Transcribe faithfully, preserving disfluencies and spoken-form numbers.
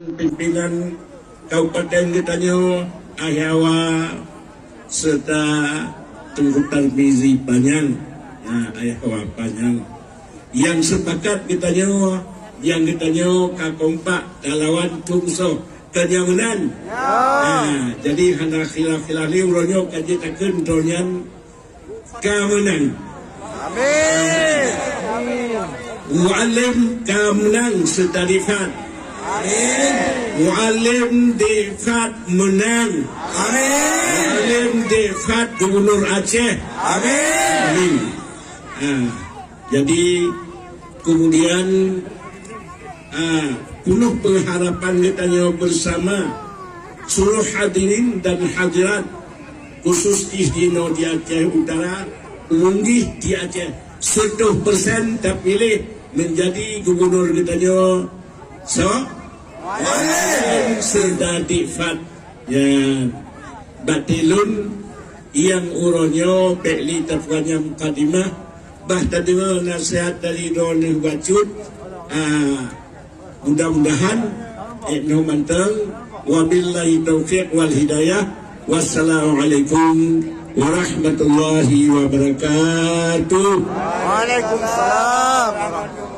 Pimpinan kabupaten geutanyoe, Ayah Hawa, serta Teungku Tarmizi Panyang. Nah, Ayah Hawa Panyang. Nyang sepakat geutanyoe, nyang geutanyoe ka kompak talawan Tung Soe, keu nyang meunan. Nah, jadi hana khilaf-khilaf lé, uroe nyoe ka jeuet takheun droeneuh nyan ka meunang. Amin. Mualem ka meunang serta Difat. Amin. Mualem Difat meunang. Amin. Mualem Difat Gubernur Aceh. Amin. Amin. Ah, jadi kemudian, ah, penuh pengharapan geutanyoe bersama seluruh hadirin dan hadirat, khusus jih jinoe di Aceh Utara, umum jih di Aceh, seratus persen terpilih menjadi gubernur geutanyoe. So, Mualem serta Difat. Ya, batilun nyang uroe nyoe bèk lé tapeugah mukadimah, bah tadeungoe nasihat dari droeneuh bacut. Ah, mudah-mudahan, eh, nyoe mantong. Wabillahi taufiq wal hidayah. Wassalamualaikum warahmatullahi wabarakatuh. Waalaikumsalam.